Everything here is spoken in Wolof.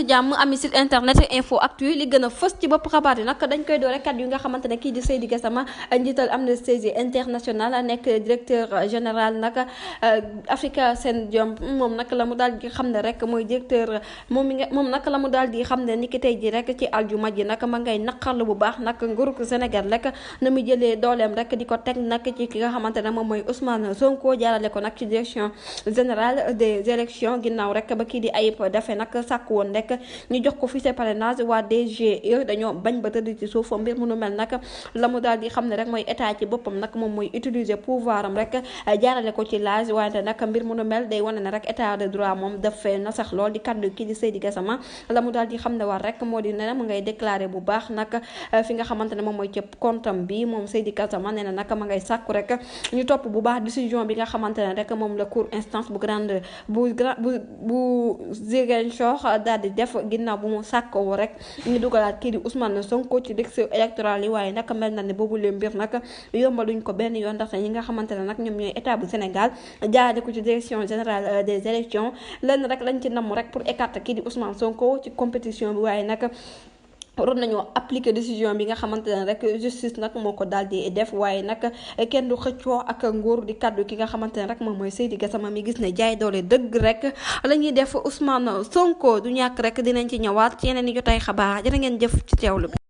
jàmm ami site internet info actu li gën a fës ci bopp xabaar yi nag dañ koy doore kat yu nga xamante ne kii di Seydi Gassama njiital Amnesty International nekk directeur général nag Africa Sen Jom moom nag la mu daal di xam ne rek mooy directeur moom nag la mu daal di xam ne ni ki tey ji rek ci aljuma ji nag ma ngay naqarlu bu baax nag nguurug Sénégal rek na mu jëlee dooleem rek di ko teg nag ci ki nga xamante ne moom mooy Ousmane Sonko jaarale ko nag ci direction générale des élections ginnaaw rek ba kii di Ayib Daffé nag sàkk woon rek ñu jox ko fichier parrainage waa DGE dañoo bañ ba tëdd ci suuf mbir mu nu mel nag la mu daal di xam ne rek mooy état ci boppam nag moom mooy utiliser pouvoir am rek jaarale ko ci laaj wante nag mbir mu nu mel day wane ne rek état de droit moom daf fee na sax lool di kaddu kii di Seydi Gassama la mu daal di xam ne war rek moo di ne mu ngay déclaré bu baax nag fi nga xamante ne moom mooy ci comptam bi moom Seydi Gassama nee na nag ma ngay sàkku rek ñu topp bu baax décision bi nga xamante ne rek moom la cour instance bu grande bu Ziguinchor daal di def ginnaaw bu mu sàkkoo rek ñu dugalaat kii di Ousmane Sonko ci liste électorale yi waaye nag mel na ne boobu leen mbir nag yombaluñ ko benn yoon ndaxte ñi nga xamante ne nag ñoom ñooy état bu Sénégal jaarale ko ci direction générale des élections lenn rek lañ ci namm rek pour écarter kii di Ousmane Sonko ci compétition bi waaye nag waroon nañoo appliquer décision bi nga xamante ne rek justice nag moo ko daal di def waaye nag kenn du xëccoo ak nguur di kaddu ki nga xamante ne rek moom mooy Seydi Gassama mi gis ne jaay doole dëgg rek la ñuy def Ousmane Sonko du ñàkk rek dinañ ci ñëwaat ci yeneen i jotaay xabaar jërë ngeen jëf ci teewlu bi.